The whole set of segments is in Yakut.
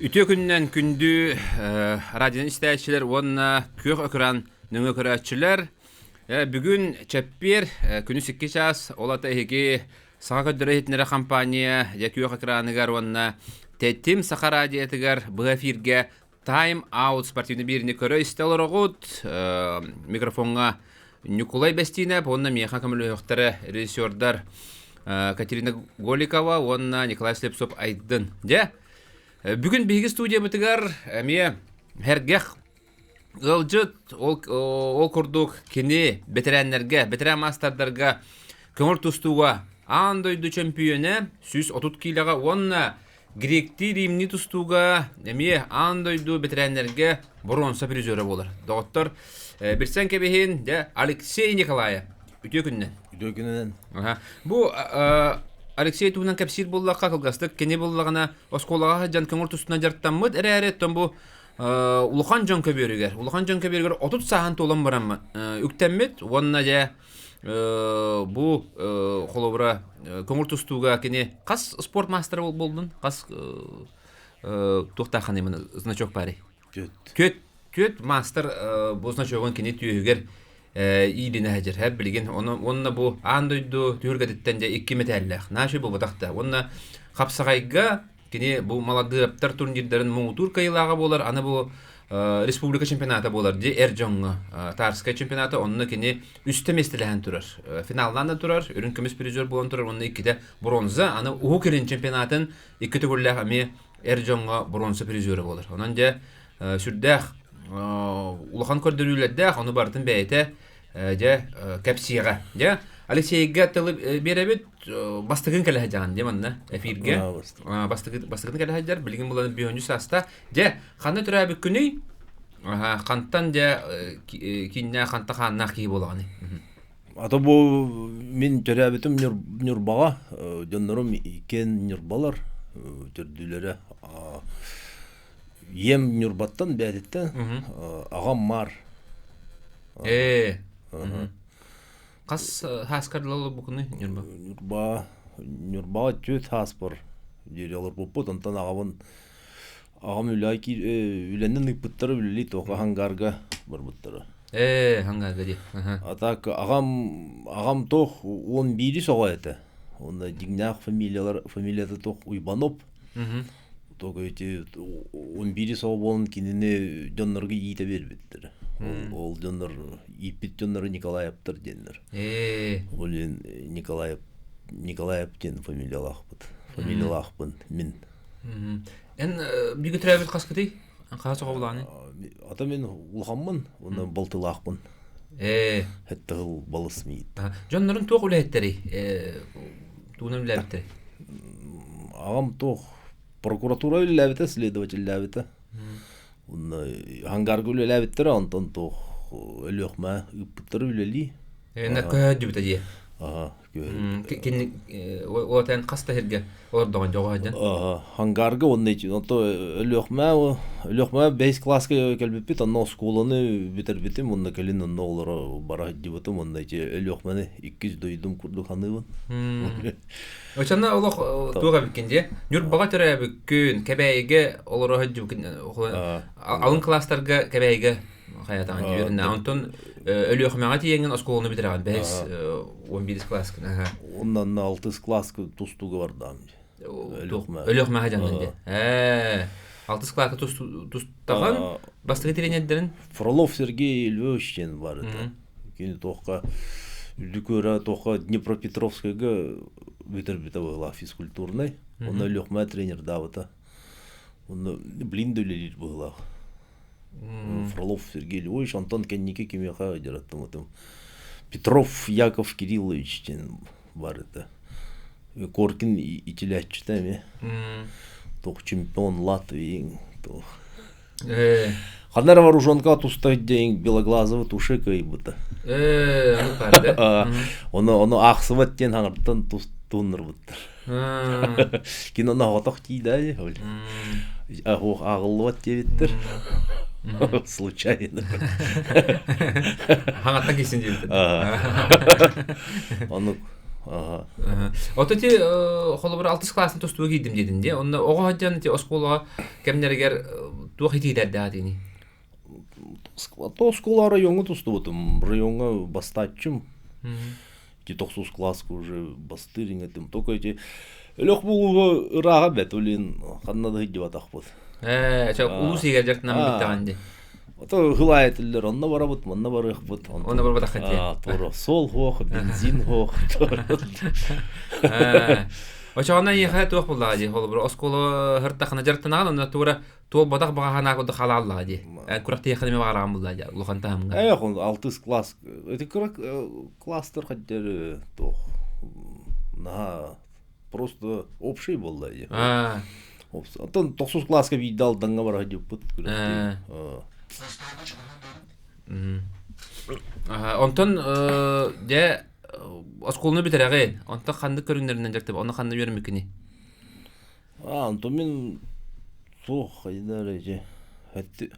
Үтүө күнүнэн күндү радионы истээччилэр уонна күөх экран нөҥүө көрөөччүлэр. Бүгүн чэппиэр күнүс 2 чаас ол ата эһиги Саха көрдөрө иһитиннэрэр компания дьэ күөх экраныгар уонна Тэтим Саха радиотыгар быһа эфиргэ Time Out спортивный биэриини көрө-истэ олороҕут. Микрофоҥҥа Ньукулай Бэстиинэп уонна миэхэ көмөлөһүөхтэрэ режиссердар Катерина Голикова уонна Николай Слепцов Айдын. Дьэ, бүгүн биһиги студиябытыгар эмиэ Һэргэх ыалдьыт ол, ол курдук кини бэтэрээннэргэ, бэтэрээн маастардарга көҥүл тустууга аан дойду чөмпүйүөнэ 130 киилэҕэ уонна Гректии римнии тустууга эмиэ аан дойду бэтэрээннэргэ боруонса призера буолар. Доҕоттор, билсэн кэбиһин, дьэ, Алексей Николаев. Үтүө күннэн. Үтүө күнүнэн. Аха. Бу Алексей туһунан кэпсиир буоллахха кылгастык кини буллаҕына оскуолаҕа сылдьан көҥүл тустуунан дьарыктаммыт эрээри оттон бу улахан дьон көбүөрүгэр улахан дьон көбүөрүгэр 30 сааһын туолан баран үктэммит уонна дьэ бу холобура көҥүл тустууга кини хас спорт маастара буолдун хас туохтаахханый значок баарый Түөт. түөт түөт маастар бу значогун кини түөһүгэр иилинэ сылдьар билигин уонна бу аан дойду түһүлгэтиттэн дьэ икки мэтээллээх нааши буолбатах да уонна хапсаҕайга Кини бу маладыаптар турнирдарын муҥутуур кыайыылааҕа буолар, аны бу республика чемпионата буолар дии эр дьоҥҥо Тарскай чемпионата онно кини үстэ миэстэлэһэн турар. Финаллаан да турар, үрүҥ көмүс призер буолан турар уонна иккитэ бронза, аны Уһук Илин чемпионатын икки төгүллээх эмиэ эр дьоҥҥо бронза призера буолар. Онон дьэ сүрдээх улахан көрдөрүүлэрдээх, ону барытын бэйэтэ дьэ кэпсиэҕэ. Дьэ Алексейга тылы биэрэбит бастакын кэлэ сылдьаҕын дьэ манна эфиргэ бастакытын кэлэ сылдьар билигин булан бүһүнчү сааста дьэ ханна төрөөбүккүнүй хантан дьэ кииннээх ханта хааннаах киһи буолаҕыный Ата бу мин төрөөбүтүм Ньурбаҕа дьоннорум иккиэн Ньурбалар төрдүлэрэ ийэм Ньурбаттан бээтиттэн аҕам Маар ээ Хас хааскар олорбуккунуй Ньурба? Ньурба Ньурбаҕа түөрт хааспар диэри олорбуппут. Онтон аҕабын аҕам үлэ үлэнэн ыыппыттара үлэлии тоҕо хангарга барбыттара. Ээ, хангарга дии. А так аҕам аҕам туох уон биирис оҕо этэ. Онно дьиҥнээх фамилиялар фамилията туох Уйбанов. Только эти он биирис оҕо буолан кинини дьоннорго иитэ биэрбиттэр. Ол дьоннор ииппит дьонноро Николаевтар диэннэр. Ол иһин Николаев Николаев диэн фамилиялаахпыт. Фамилиялаахпын мин. Эн бииргэ төрөөбүт хаскытый? Хаас оҕо булааны? Ата мин улахаммын, уонна балтылаахпын. Хэттэ балыс миит. Дьоннорун туох үлэһиттэрий? Тугунан үлэлээбиттэрий? Аҕам туох прокуратура үлэлээбитэ, следователлээбитэ. Онно Хангарга үлэлээбиттэрэ, онтон туох Өлүөхмэ ыыппыттара үлэлии. Көһөөдүбүтэ дии. Аха, Кини уотан хас да сиргэ олордоҕун дьоҕо сылдьан. Хангарга уонна онто Өлүөхмэ Өлүөхмэ бэһис класска кэлбиппит, онно оскуоланы бүтэрбитим, уонна кэлин онно олоро бара сылдьыбытым, уонна ити Өлүөхмэни иккис дойдум курдук саныыбын. Оччоно олох туох эбиккин дии? Ньурбаҕа төрөөбүккүн, Кэбээйигэ олоро сылдьыбыккын, алын кылаастарга Кэбээйигэ хайатаҕын дии үөрэннэ. Онтон Өлүөхүмэҕэ тиийэҥҥин оскуоланы бүтэрэҕин, бэһис, 11 кылааскын. Оннан алтыс кылааска тустууга бардаам. Өлүөхүмэ. Өлүөхүмэҕэ дьаннын дии. Ээ, алтыс кылааска тустаҕын, бастакы тренердэрин? Фролов Сергей Львович диэн бар этэ. Кини туохха Үрдүкүөрэ туохха Днепропетровскайга бүтэрбитэ быһыылаах физкультурнай. Онно Өлүөхүмэ тренердаабыта. Онно блин да үлэлиир быһыылаах. Фролов Сергей Львович, онтон кэнники кимиэхэ дьарыктаммытым. Петров Яков Кириллович диэн бар этэ. Коркин итилээччитэ эмиэ. Туох чемпион Латвии туох. Ханна эрэ вооруженка тустай диэн Белоглазова туше кыайбыта. Ону ону аахсыбат диэн хаҥартан тууннарбыттар. Кини ону оҕотох тиийдэ Ох ааҕыллыбат диэбиттэр. Случайно. Хаҥаттан киирсин диэбиттэр. Ону Ага. Ото ти холобур алтыс классын тустууга киирдим диэтин дии. Онно оҕо сылдьан ити оскуолаҕа кэмнэригэр туох итиилэрдээх этиний? То оскуола райоҥҥа тустубутум. Райоҥҥа бастааччым. Ити тохсус класска уже бастыыр иҥэтим. Только эти өлөх булууга ырааҕа бэт, блин, ханна да сылдьыбатахпыт. Ээ, чэ, улуус иһигэр дьарыктанан бүттэҕин дии. Ото хылаайытыллар, онно барабыт, манна барыахпыт. Онно барбатаххыт дии. Туора сол хуох, бензин хуох. Очоҕуна эйиэхэ туох буллаҕа дии, холобур, оскуола һыртахына дьарыктанаҕын, онно туора туолбатах баҕа санаа курдук халааллаҕа дии. Күрэхтэһиэххэ эмиэ баҕараҕын буллаа дии, улахан таһымҥа. Э, алтыс класс. Эти кыра класстар хаддер туох наһаа просто общий буолла дии. Оттон тохсус класска биирдэ Алдаҥҥа бара сылдьыбыппыт күрэхтэһии. Онтон дьэ оскуоланы бүтэрэҕин. Онтон ханнык көрүҥнэринэн дьарыктанабын? Онно ханна үөрэммиккиний? А, онтон мин суох хайда эрэ ити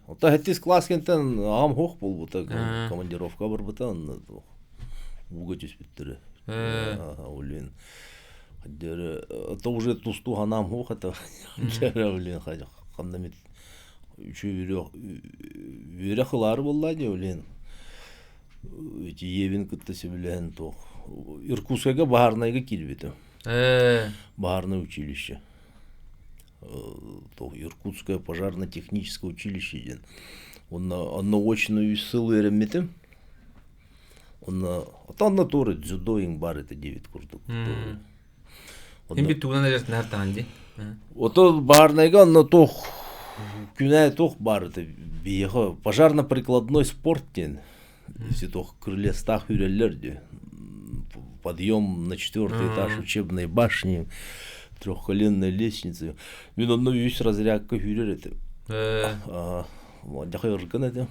Оттон сэттис класс кэнниттэн аҕам суох буолбута, командировка барбыта, онно ууга түспүттэрэ. Блин, это уже тустуу ханаам суох этэ. Блин, ханна эмит үчүгэй үөрэх ылаары буолла дии, блин. Ити ийэбин кытта сөбүлэһэн туох Иркутскайга баһаарынайга киирбитим. Баһаарынай училище. Иркутское пожарно-техническое училище диэн. Онно онно очно үс сыл үөрэммитим. Онно онно туора дзюдо иҥ баар этэ диэбит курдук. Мин бит тугунан эрэртин таһан дии. Ото баарнайга онно туох күнэ туох баар этэ биһиэхэ пожарно-прикладной спорт диэн все туох крыльястаах үрэллэр дии. Подъем на четвертый этаж учебной башни, трехколенной лестницы. Мин онно үс разрядка сүүрэр этим. Дьахай ыргын этим.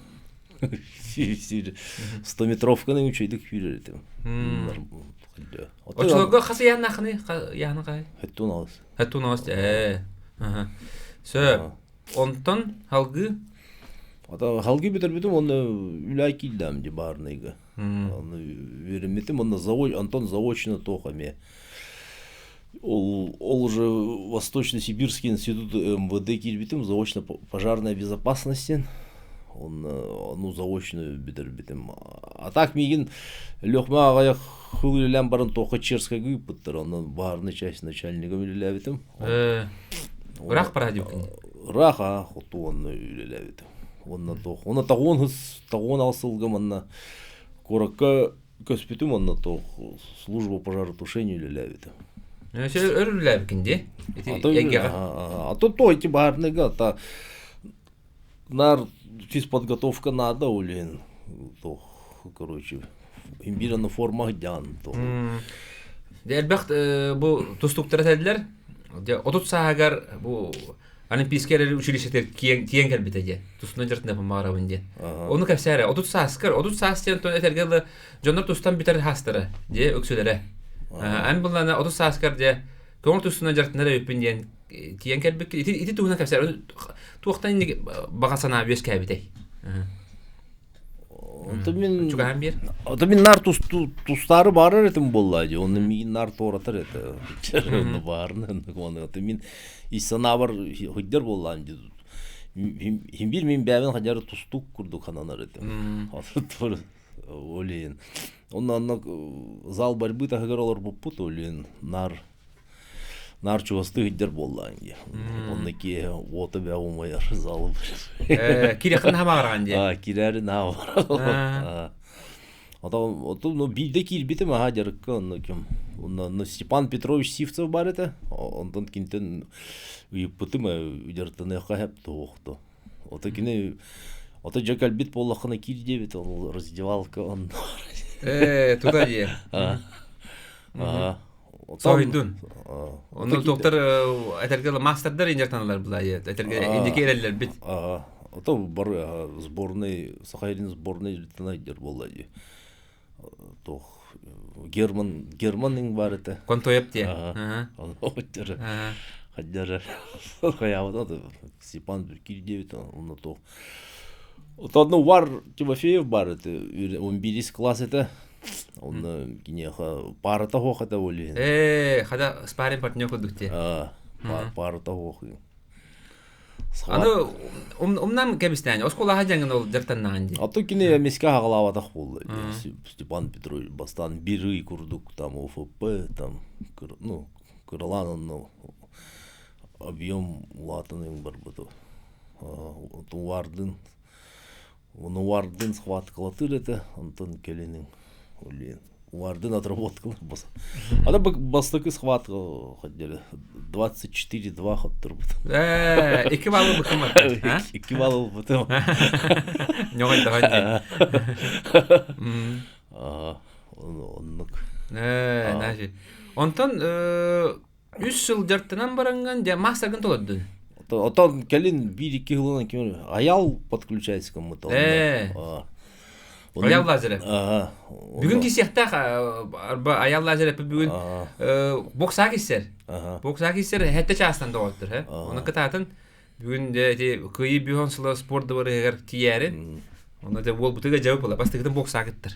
Стометровканы үчүгэйдик сүүрэр этим. Оччолорго хас ыйааннааххыный? Ыйааны хай? Хэттун алыс. Хэттун алыс. Ээ. Сөп. Онтон халгыы? Ата халгыы бүтэрбитим уонна үлэ киирдээм ди баарныйга. Онно үөрэммитим уонна Антон заочно туох эмиэ. Ол, ол уже Восточно-Сибирский институт МВД киирбитим, заочно пожарная безопасность Он, ну, заочно бүтэрбитим. А так миигин Лөхмө аҕайах хыл үлэлээн баран туохха Черскайга ыыппыттар. Онон баарный часть начальнигым үлэлээбитим. Ыраах бараа диэбиккин. Ыраах аа, хоту онно үлэлээбитим. Уонна туох, уонна таҕуон хыс, таҕуон ал сылга манна куоракка көспүтүм онно туох служба пожаротушения үлэлээбитим. Өр үлэлээбиккин дии. Ити эйгэҕэ. А то то эти баарныга та нар физподготовка надо улин туох короче имбир аны форма дьаан туох. Элбэх бу тустуктара этэллэр. Дьэ 30 сааһыгар бу Олимпийскай эрэл училищетыгар тиийэн кэлбитэ диэн. Тустунан дьарыктанаппын баҕарабын диэн. Ону кэпсээрэ, 30 сааскар, 30 саас диэн этэргэ дылы дьоннор тустан бүтэр хаастара, дьэ үксүлэрэ. Эн буллана 30 сааскар дьэ көҥүл тустунан дьарыктанар эбиппин диэн тиийэн кэлбиккин. Ити, ити туһунан кэпсээр. Туохтан инник баҕа санаа үөскээбитэй? Онто мин Чугаһан биэр. Ото мин нар тустаары баарар этим буолла дии. Онно миигин нар туоратар этэ. Онно баарны оны ото мин ис санаабар хыдьар буоллаан дии. Хим бир мин бэйэбин хадьар тустуук курдук хананар этим. Олин. Онно онно зал борьбы таһыгар олорбуппут олин нар Наар чугастыы сылдьар буоллаҕыҥ дии. Онно киэһэ уота бэҕэ умайар залы Кириэххин наһаа баҕараҕын дии. Аа, кирээри наһаа баҕарабын. Ото ну биирдэ киирбитим аһаа дьарыкка онно ким онно Степан Петрович Сивцев баар этэ. Онтон кинтэн ыйыппытым дьарыктаныахха сөп туохто. Ото кини ото дьэ кэлбит буоллаххына киир диэбит ол раздевалка онно. Ээ, тута дии. Аа. Соһуйдун. Онно доктор этэргэ мастердар инжертаналар булайы. Этэргэ индики эрэллэрбит. Ото бар сборный Сахалин сборный лейтенант буолла дии. Туох Герман Герман бар этэ. Контоеп дии. Хаддара хаябыт Степан киирдиэбит онно туох. Ото одно Вар Тимофеев бар это он бирис класс это. Онно киниэхэ паарата суох этэ ол иһин. Ээ, хада спарринг партнер курдук дии. Паарата суох. Аны умнан кэбистээн, оскуолаҕа дьаҥын ол дьартаннаҕын дии. А то кини эмискэ хаҕалаабатах буолла. Степан Петрович бастаан бир ый курдук там ОФП, там, ну, кыралаан онно объем улаатан барбыт. Тувардын Уну схваткалатыр этэ, онтон кэлинин блин, Уардын отработкалар бос. Ана бастакы схватка хотдели 24-2 хоттурбут. Ээ, 2 балл быкымат. 2 балл ылбытым. Ньоҕой даҕай дии. Оннук. Ээ, значит. Онтон үс сыл дьарыктанан бараҥҥын дьэ маастаргын толордун. Отон кэлин биир-икки сылынан ким Аял подключается кому-то. Ээ. Аял Лазарев. Бүгүн кисиэхтээх Аял Лазарев бүгүн боксаа киссэр. Боксаа киссэр хэттэ чаастан доҕоттор. Оны кытаатын бүгүн дьэ ити кыайыы бүһөн сыла спорт дыбарыгар тиийээрин. Онно дьэ уолбутуга дьабы була бастакытын боксаа кыттар.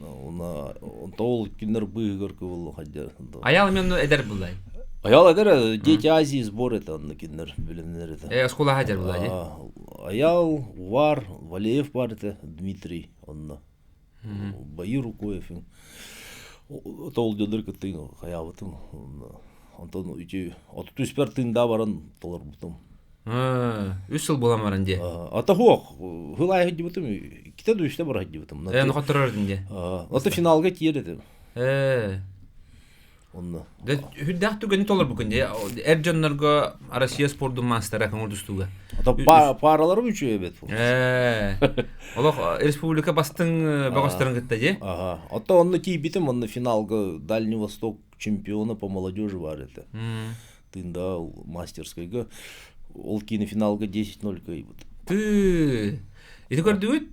Она ол кинер быыгар кыбыл хадьар. Аял мен эдэр булай. Аял эдэр Дети Азии сбор это онно кинер билиннер это. Э оскула хадьар булай. Аял, Вар, Валеев бар это Дмитрий онно. Баир Рукоев. Тол дьоннор кыттыын хаябытым. Онтон үчү отут үспэр тыында баран толорбутум. Үс сыл буолан баран дии. Ата хуох, хыл айхыддыбытым, иккитэ да үстэ барахыддыбытым. Э, нохотторор дии. Ата финалга тиер этим. Э. Онно. Үрдээх түгэни толорбукун дии. Эр дьоннорго Россия спордун маастара көҥүл тустууга. Ата параларым үчүгэй эбит. Э. Олох республика бастыҥ бөҕөстөрүн кытта дии. Ага. Ата онно тиийбитим, онно финалга Дальний Восток чемпиона по молодежи бар это. Тында мастерскойга ол киини финалга 10-0 кыайбыт. Ты. Ити көрдүгүт?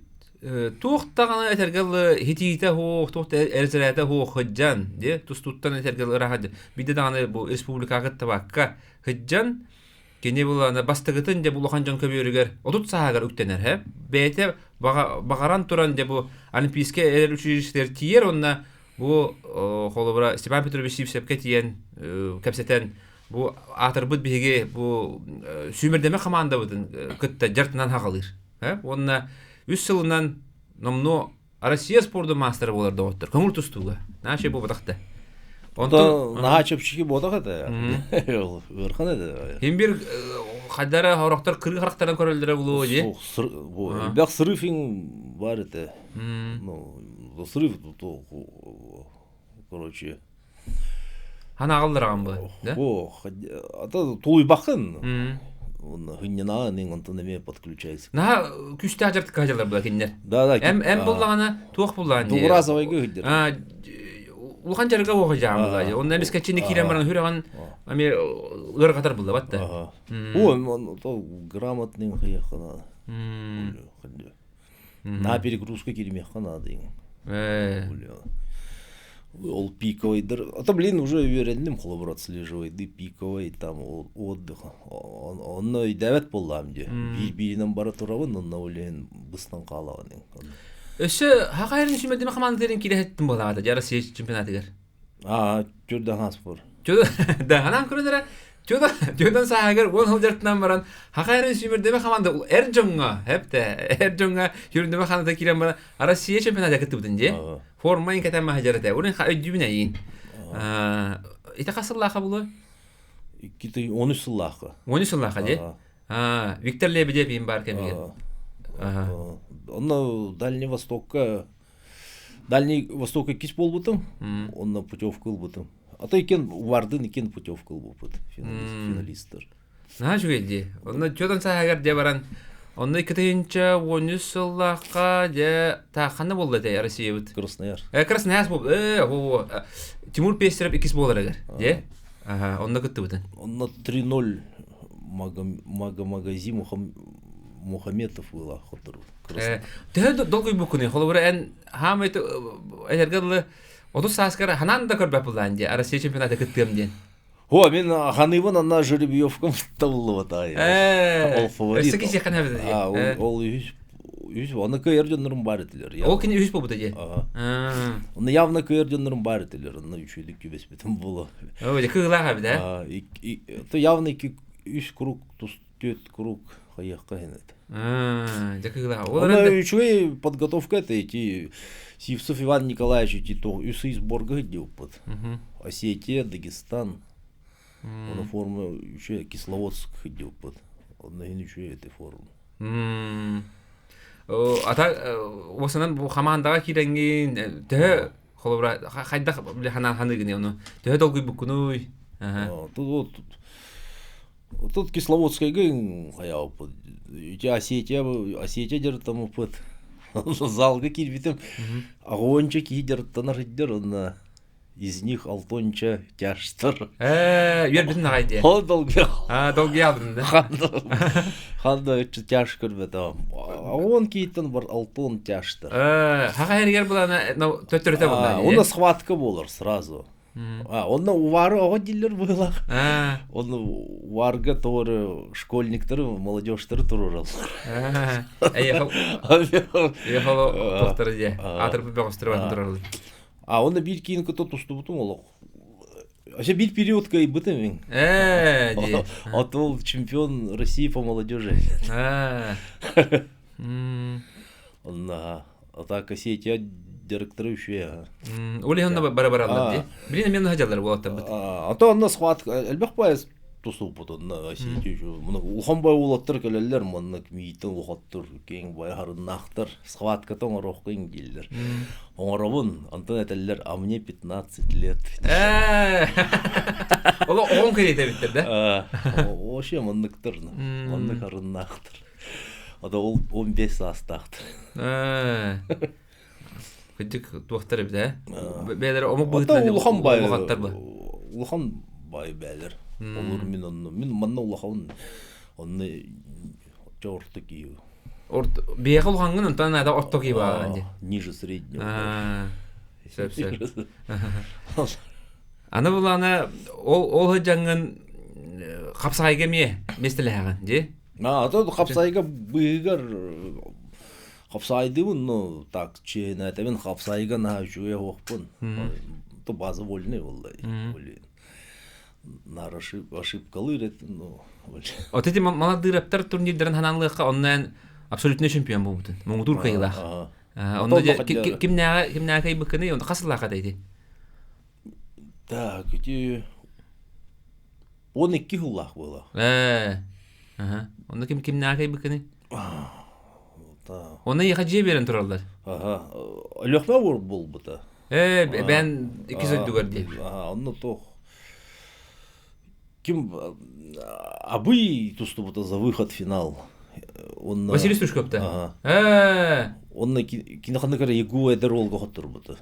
Туох даҕаны этэргэл хитиитэ суох, туох да эрзэрээтэ суох сылдьан, дии, тустууттан этэргэл ыраах биирдэ даҕаны бу республикаҕа кыттыбакка сылдьан, кини булана бастакытын дьэ бу улахан дьон көбүөрүгэр 30 сааһыгар үктэнэр һэ. Бэйэтэ баҕаран туран дьэ бу Олимпийскай эрэл училищетыгар тиийэр уонна бу холобура Степан Петрович Сивцевкэ тиийэн кэпсэтэн бу аатырбыт биһиги бу сүүмэрдэмэ хамаандабытын кытта дьартынан хаҕалыыр. Уонна үс сылынан номнуо Россия спордун маастара буолар доҕоттор. Көҥүл тустууга. Наша буолбатах да. Онтон наһаа чэпчэки буолбатах этэ. Ыарахан этэ. Хим бир хадара хорохтор кырыы харахтаран көрөллөрө булуо дии. Элбэх срыв бар этэ. Ну, срыв короче. Ханаҕаллараҕын бу, да? О, ата тулуйбаккын. Хынньанаҕын онтон эмиэ подключайся. Наһаа күүстээх дьарыкка сылдьаллар була кинилэр. Да, да. Эм эм буллаҕына туох буллаҕын дии. Дугуразовайга сылдьар. А улахан дьарыга буоха дьаам булла. Онно эмискэччини киирэн баран хүрэҕин эмиэ ыарахатар булла батта. О, то грамотный хайахана. На перегрузка кииримиэххэ наада Ол пиковайдар, а то, блин, уже үөрэнним, холобур, отслеживайды пиковай, там, отдых. Онно өйдөөбөт буоллаам дии. Биир-бииринэн бара турабын, онно ол иһин быстан хаалаҕын. Өссө хахайрын сүмэдиме хамаандатын кирэһэттин буолаҕата дьэ Россия чемпионатыгар. Аа, Чурдан хаспор. Да, анаан көрөн эрэ Тюдан сааһыгар уон сылдьартынан баран хахайрын сүүмэрдэмэ хамаанда эр дьоҥҥо хэптэ эр дьоҥҥо сүүрдэме ханата киирэн баран Россия чемпионата кыттыбытын дии. Форма ин кэтэн маһажар этэ. Урын өйдүүбүн эйиин. Ити хас сыллаахха булуой? Икки 13 сыллаахха. 13 сыллаахха дии. Виктор Лебедев иин бар кэмигэр. Онно Дальний Востокка Дальний Востокка иккис буолбутум. Онно путевка ылбытым. А то иккен Вардын иккен путевка ылбыппыт финалисттар. Наһаа үчүгэй дии. Онно чуотан сааһыгар дьэ баран онно 2013 сыллаахха дьэ таахханна буолла этэ Россиябыт. Красноярск. Э, Красноярск буол. Э, во Тимур Пестеров иккис буоларыгар. Дьэ. Аха, онно кыттыбытын. Онно 3-0 Мага-магази Мухаметов была хоттору. Төһө долгуйбуккунуй? Холобура эн хаамай этэргэ дылы 30 сааскар ханан да көрбөт буллаан дии Россия чемпионата кыттыам диэн. О, мен ханыыбын анна жеребьевкам табыллыбата. Ол фаворит. Өссө кисиэххин эбит Ол үһүс Үс оны кыайар дьоннорум баар этилэр. Ол кини үһүс буолбута дии. Ага. Оны явно кыайар дьоннорум баар этилэр. Онно үчүгүйдүк түбэспитим буолуо. Оо, дьэ кыылаах эбит ээ. То явно икки үс круг тус түөрт круг хайыахха иһин это. Дьэ кыылаах. Ол эрэн үчүгэй подготовка это эти Сивцев Иван Николаевич эти то үс ый сборга сылдьыбыппыт. Осетия, Дагестан. Оны форма үчүгэй Кисловодск сылдьыбыппыт. Онно иһин үчүгэй эти форма. Ата уосанан бу хамаандаҕа киирэҥҥин төһө холобура хайдах били ханаан ханыыгыный ону төһө долгуйбуккунуй? Тут тут Кисловодскайга хайаабыппыт. Ити Осетия Осетия дьарыктаммыппыт. Залга киирбитим аҕыонча киһи дьарыктанар сылдьар онно Из них алтонча тяжтар. Ээ, үөрбүтүн аҕай диэ. Ол долгуйа. Аа, долгуйаабытын да. Ханда өччө тяж көрбөтөм. Он кииттен бар алтон тяжтар. Ээ, хаха эригер булана төттөрүтэ булла. Онно схватка болар сразу. А, онно увары оҕо диллер быһылах. Онно уварга тоҕору школьниктары, молодежьтары турураллар. Эйехол тохтары дие. Атырпы бөҕөстөрү батын турараллар. А онно биир киин кытта тустубутум олох. Вообще биир период кыайбытым мин. Ээ, дии. А то чемпион России по молодежи. Аа. Онна атака Осетия директоры үчүгэй. Ол иһин бара бараллар дии. Билин эмиэ наһадьаллар буолаттарбыт. А то онно схватка элбэх поезд тусуппут онно Осетия үчүгэй. Муну улахан бай уолаттар кэлэллэр маннык миитин улахаттар киэҥ бай харыннаахтар схватката оҥоруоххун дииллэр. Оҥоробун, онтон этэллэр, а мне 15 лет. Ол оҕоҥ кэриэтэ эбиттэр да? Вообще манныктар, маннык арыннаахтар. Ата ол 15 саастаахтар. Кырдьык туохтар эбит ээ? Бэйэлэрэ омук быһыытынан улахан бай улахаттар ба. Улахан бай бээлэр. Олор мин онно мин манна улахан онно орто киһи. Биһиэхэ улахаҥҥын онтон наада орто киһи баҕаҕын дии. Ниже среднего. Сөп сөп. Аны булаана ол ол сылдьаҥҥын хапсаҕайга эмиэ миэстэлэһэҕин дии? А то хапсаҕайга быыһыгар хапсаайдыыбын, ну так чиэһинээтэбин хапсаайга наһаа үчүгэй оһохпун. То база вольный буолла. Наар ошибкалыыр этим, ну Вот эти маладыраптар турнирдарын ханаанлыахха онно абсолютный чемпион буолбутун. Муҥутуур кыайыылаах. Онно кимнээҕэ кимнээҕэ кыайбыккыный? Онно хас сыллаахха ити? Так, ити 12 сыллаах буола. Ээ. Аха. Онно ким кимнээҕэ кыайбыккыный? Онно эйиэхэ дьиэ биэрэн тураллар. Аха. Өлөхмө буолбута. Ээ, бээн иккис өйдүгэр дии. Аха, онно туох ким абый тустубута за выход в финал. Онно Василий Сушковта. Ага. Ээ. Онно кини ханнык эрэ ЕГУ эдэр уолга хотторбута.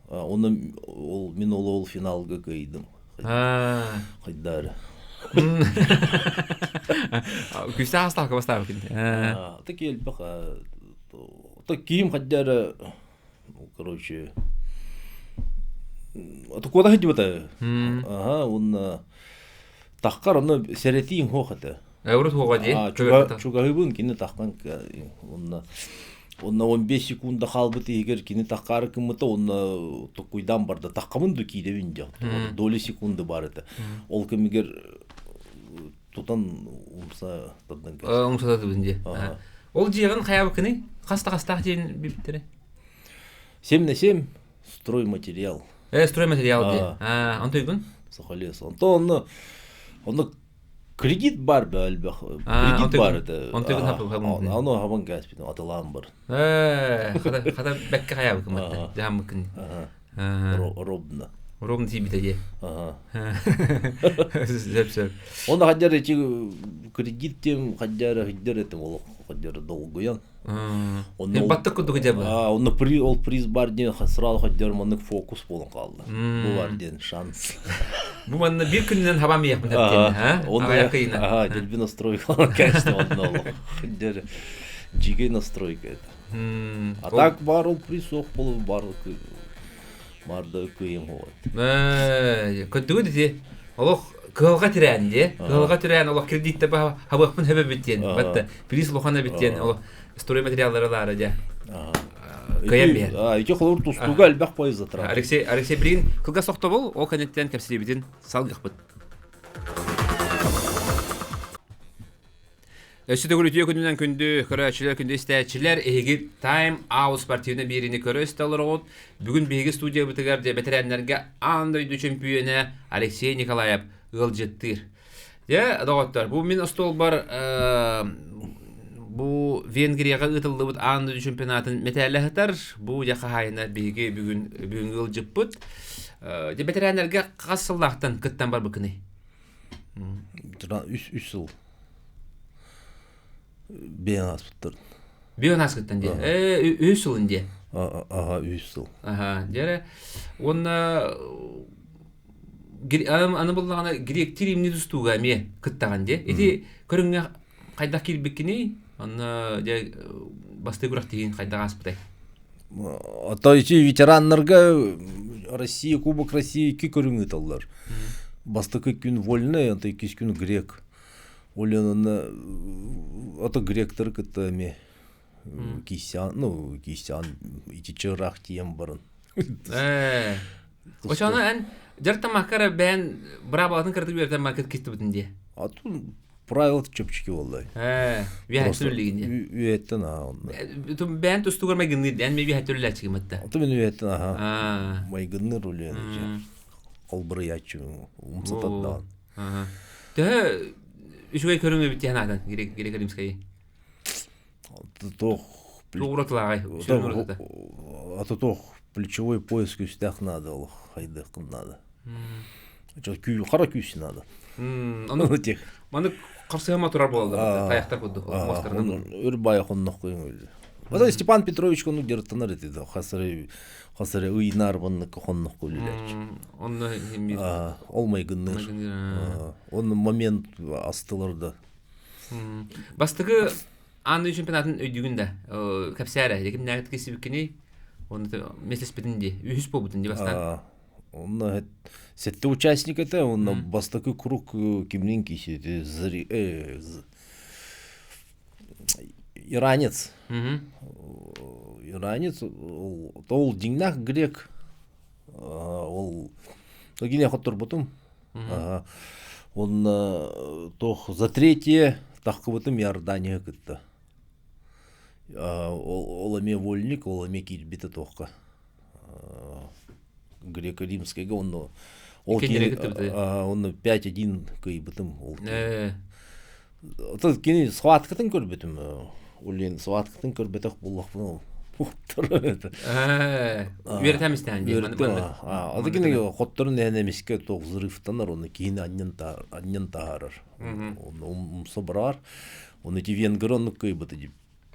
Онно ол мин ол ол финалга кыайдым. Хайдары. Күүстээх астаахка бастаабыккын. Таки элбэх киим хайдары короче куота сылдьыбыта. Аха уонна таххар онно сэрэтииҥ суох этэ. Урут суоҕа дии. Чугаһыыбын кини таххан уонна уонна 15 секунда хаалбыт иһигэр кини таххаары гыммыта уонна токкуйдаан барда таххабын ду киирэбин диэх доли секунды баар этэ. Ол кэмигэр тутан умса тардан Умса тардыбын дии. Ол дьиэҕин хайаабыккыный? Хас да хастаах дьиэн билбиттэрэ? 7 на 7 стройматериал. Стройматериал дии. Аа, онтуйгун? Сахалес. Онто онно онно кредит бар бе элбэх. Кредит бар это. Онтуйгун хапы Ону хабан кээспитим атылаан бар. Хата хата бэккэ хайаабыккын батта. Жааммыккын. Робна. Ровно тиийбитэ дии. Сөп сөп. Оны хадьар эти кредит тем хадьар хиддер этим ол хадьар долгуян. Онно баттык курдук дьэ А, онно при ол приз бар диэн сразу хадьар маннык фокус болон хаалла. Бу бар диэн шанс. Бу манна бир күнүнэн хабам иэхпин таптиэн, ха? Аҕайах кыйына. Ага, дельби настройка, конечно, онно ол. Хадьар жигей настройка это. А так бар ол приз суох болу бар Марды кыйым хуот. Көрдүгүт ити. Олох Кыһалҕа тирээн дии. Кыһалҕа тирээн олох кредиттэ хабыахпын хөбөбүт диэн. Батта приз улахан эбит диэн олох стройматериаллары ылаары дьэ. Кыайан биһэр. Ити холобур тустууга элбэх поезд затра. Алексей Алексей билигин кылгас тохтобул ол кэнниттэн кэпсиибитин салгыахпыт. Өссө төгүл үтүө күнүнэн күндү көрөөччүлэр, күндү истээччилэр, эһиги Time Out спортивнай биэриини көрө истэ олороҕут. Бүгүн биһиги студиябытыгар дьэ бэтэрээннэргэ аан дойду чөмпүйүөнэ Алексей Николаев ыалдьыттыыр. Дьэ, доҕоттор, бу мин остуолбар бу Венгрияҕа ыытыллыбыт аан дойду чемпионатын мэтээлэ сытар. Бу дьэ хаһаайына биһиги бүгүн бүгүҥҥү ыалдьыппыт. Дьэ бэтэрээннэргэ хас сыллаахтан кыттан барбыккыный? Үс үс сыл биэн ааспыттар. Биэн ааспыттан диэ. Ээ үс сылын диэ. Аха үс сыл. Аха дьэрэ уонна аны буллаҕына гректир имни тустууга эмиэ кыттаҕын диэ. Ити көрүҥҥэ хайдах киирбиккиний? Онно дьэ бастыы күрэхтэһиин хайдах ааспытай? Ото ити ветераннарга Россия, Кубок России икки көрүҥ ыыталлар. Бастакы күн вольный, ото иккис күн грек. Олен онно ото гректары кытта эми кисян, ну, кисян ити чыраах тиийэн баран. Э. Очону эн дьар тамаккара бэйэн быраабалатын кырдык үөрэтэн маркет киттибитин дии. А тут правила чөпчүкү буолла. Ээ, үөһэ түллигин дии. Үөһэттэн аа онно. Бэйэн тустугар майгынныыр эн мен үөһэ түллээччигим атта. Ото мен үөһэттэн аха. Майгынныыр улуйан холбуруйааччы умсатардаан. Төһө үчүгэй көрүҥ эбит диэн аатан Грек-Римскай. Тох Тугуратылааҕай, Ата тох плечевой пояс күстээх надо олох хайдыаххын надо. Күү хара күүс надо. Ону маны харсыһама турар буолаллар тайахтар курдук муостарынан. Өр баайа хоннох көҥүл. Ата Степан Петрович кону дьарыктанар этэ хасары хасары ыйнаар банныкка хоннох үлэлээччи. Онно Ол майгынныыр. Он момент астылар да. Бастакы Аан дойду чемпионатын өйдүүгүн да кэпсээрэ кимнээҕит кисибиккиний оны меслеспитин дии үһүс буолбутун дии бастаан Онно сэттэ участник этэ, онно бастакы круг кимнин киси иранец. Иранец ол дьиҥнээх грек ол гине хотторбутум. Онно туох за третье таххыбытым Иорданияга кытта. Ол эмиэ вольник, ол эмиэ киирбитэ туохха греко-римскайга онно ол Кинилэри кыттыбыты. Онно 5-1 кыайбытым ол. Ото кини схваткатын көрбүтүм. Улин схваткатын көрбөтөх буллахпын Үөрэтэн истээн дии. Аты кини хотторун эһэн эмискэ туох взрывтанар, оны киһини анньан таһаарар. Оны умса барар. Оны ити венгр оннук кыайбыта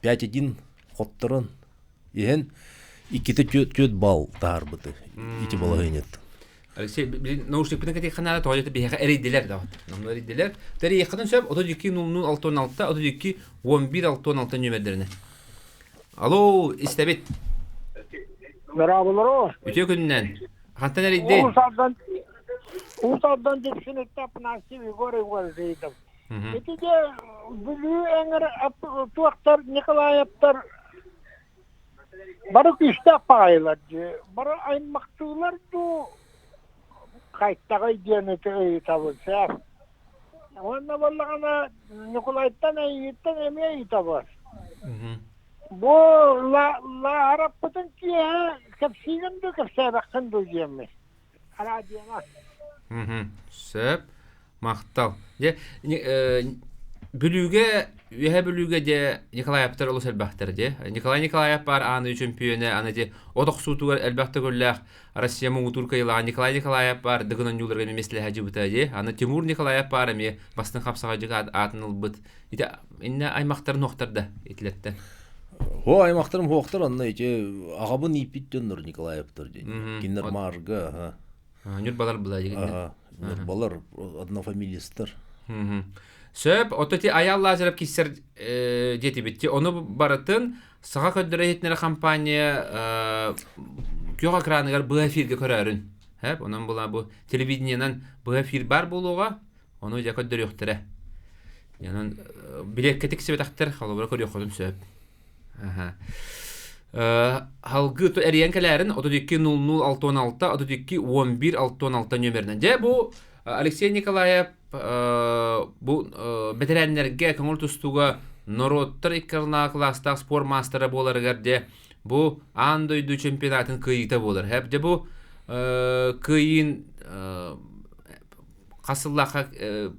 5-1 хотторон иһэн иккитэ түөрт балл таһаарбыты ити балаһыанньаттан. Алексей, наушникпытын кэтиэххэ тоҕо диэтэ биһиэхэ эрийдилэр да. Онно эрийдилэр. Тэрийиэххитин сөп 32 00 66 32 11 66 нүөмэрдэринэ. Алло, истэбит. Здравствуйте. Үтүө күнүнэн. Хантан эрийдин? Уус Уус Алдан Дүпсүнүттэн Афанасий Егор Егорович ыйытым. Ити де Бүлүү эҥэр туохтар Николаевтар бары күүстээх баҕайылар дии. Бары аймахтыылар дуу хайтаҕай диэн ити ыйытабын сэр. Уонна буоллаҕына Ньукулайтан эйигиттэн эмиэ ыйытабын. Бу Лаараппытын киэһэ кэпсиигин дуу кэпсээбэххин дуу диэммин. Радионан. Сөп. Махтал. Дьэ, Бүлүүгэ, Үөһээ Бүлүүгэ дьэ Николаевтар олус элбэхтэр дьэ. Николай Николаев баар ааны чөмпүйүөнэ, аны дьэ от охсуутугар элбэх төгүллээх Россия муҥутуур кыайыылааҕа Николай Николаев баар Дыгын оонньууларга эмиэ миэстэлэһэ дьыбыта дьэ. Аны Тимур Николаев баар эмиэ бастыҥ хапсаҕайдьык аатын ылбыт. Ити иннэ аймахтарын уохтар да итилэртэн. Хо аймахтарым хуохтар онно ити аҕабын ииппит дьоннор Николаевтар диэн. Кинилэр Маарга, аха. Ньурбалар была Аха, Ньурбалар однофамилистар. Сөп, ото ти Аял Лазарев киссер диэтибит. Ону барытын Саха көрдөрө иһитиннэрэр компания күөх экраныгар быһа эфиргэ көрөөрүн. Хэп, онон була бу телевидениенан быһа эфир бар буолуоҕа. Ону дьэ көрдөрүөхтэрэ. Онон билиэккэ тиксибэтэхтэр холобура көрүөххүтүн сөп. Халгы эрийэн кэлээрин 32 00 66 32 11 66 нөмеринэн. Дьэ бу Алексей Николаев бу бэтэрээннэргэ көҥүл тустууга норуоттар икки ардылааҕы кылаастаах спорт маастара буоларыгар дьэ бу аан дойду чемпионатын кыайыыта буолар. Дьэ бу кыайыын хас сыллаахха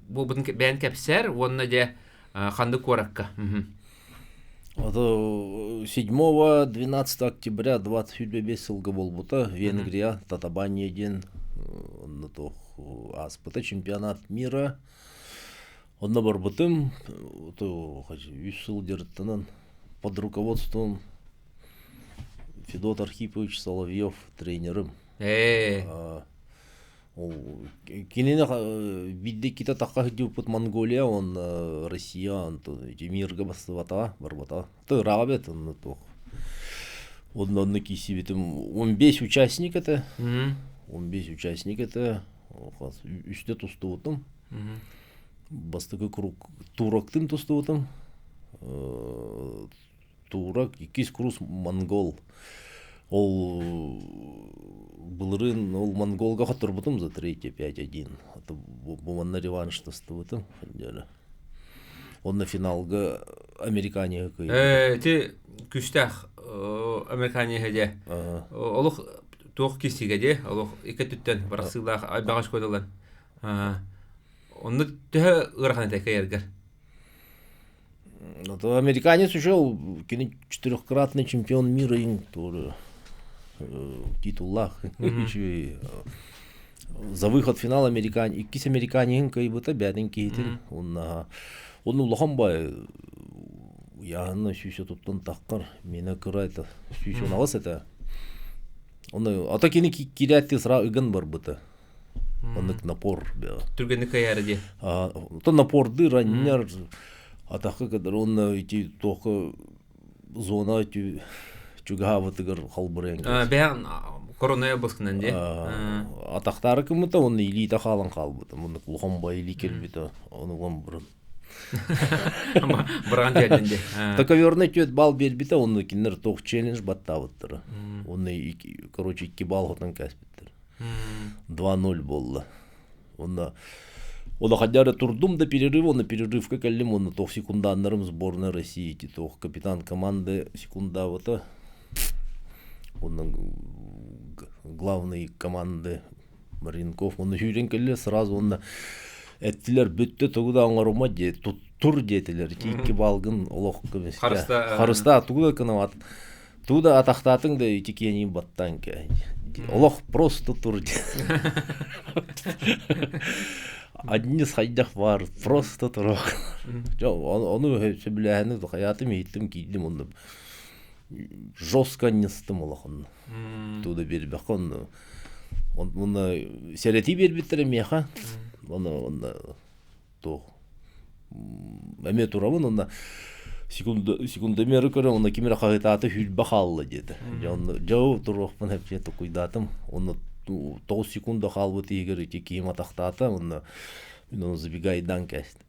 буолбутун бэйэн кэпсээр уонна дьэ ханнык куоракка? Это 7-12 октября 25 сылга буолбута Венгрия Татабания диэн онно туох ааспыта чемпионат мира. Онно барбытым үс сыл дьарыктанан под руководством Федот Архипович Соловьев тренерым. Ол кинини биирдэ иккитэ тахха сылдьыбыппыт Монголия уонна Россия онтон ити мирга бастыбатаҕа барбатаҕа. Ыраах эбит онно туох. Онно онно киирсибитим 15 участник этэ. 15 участник этэ. Үстэ тустубутум. Бастакы круг турактын тустубутум. Турок, иккис курс монгол. Ол былырыын ол монголга хотторбутум за третье 5-1. Бу манна реванш тастыбытым. Онно финалга американияга кыайбытым. Ити күстээх американияга дьэ. Олох туох киссигэ дьэ, олох икки өттүттэн барсыылаах айбаҕаш кодалар. Онно төһө ыарахан этэ кыайаргар? Это американец ушел, кини четырехкратный чемпион мира им тоже титуллаах. За выход в финал американ иккис американин кыайбыта бээтин киһитин уонна он улахан бай яһына сүүсэ туттан таххар мена кыра это сүүс он аҕыс этэ оны ата кини киирээти сра ыган барбыта Оннук напор Түргэнник кыайаары дии. То напордыыр анньар атахха кытары уонна ити туохха зона чугаһаабытыгар халбарыйан Бэйэҥ коронная баскынан дии. Атахтаары кыммыта уонна илиитэ хаалан хаалбыта. Муннук улахан бай илии кэлбитэ ону улам бұрын. Быраган тиэрдин дии. Договорный түөрт балл биэрбитэ уонна кинилэр туох челлендж баттаабыттара. Уонна короче икки балл хотон кээспиттэр. 2-0 буолла. Уонна улаханнары турдум да перерыв, уонна перерывка кэллим, уонна туох секундааннарым сборная России, ити туох капитан команды секундаабыта. Уонна главный команды Маринков, уонна сүүрэн кэллэ сразу уонна эттилэр бүттэ тугу да оҥорума диэ туттур диэтилэр ити икки балгын олох көмүскэ харыстаа тугу да кынамат Туу да атахтаатыҥ да ити киэниин баттаан кэ. Олох просто тур Одни хайдах баар просто туруох. Ону сөбүлээһини хайаатым иһиттим киирдим онно жестко анньыстым олох онно. Туу да биэрбэххэ онно онно сэрэтии биэрбиттэрэ миэхэ. Ону онно туох эмиэ турабын уонна секундомеры көрөн уонна ким эрэ хаһыытаата сүүрбэ хаалла диэтэ. Дьэ онно дьэ туруохпун эппиэ токуйдаатым. Онно 9 секунда хаалбыт иһигэр ити киһим атахтаата уонна мин ону забегайдаан кээстим.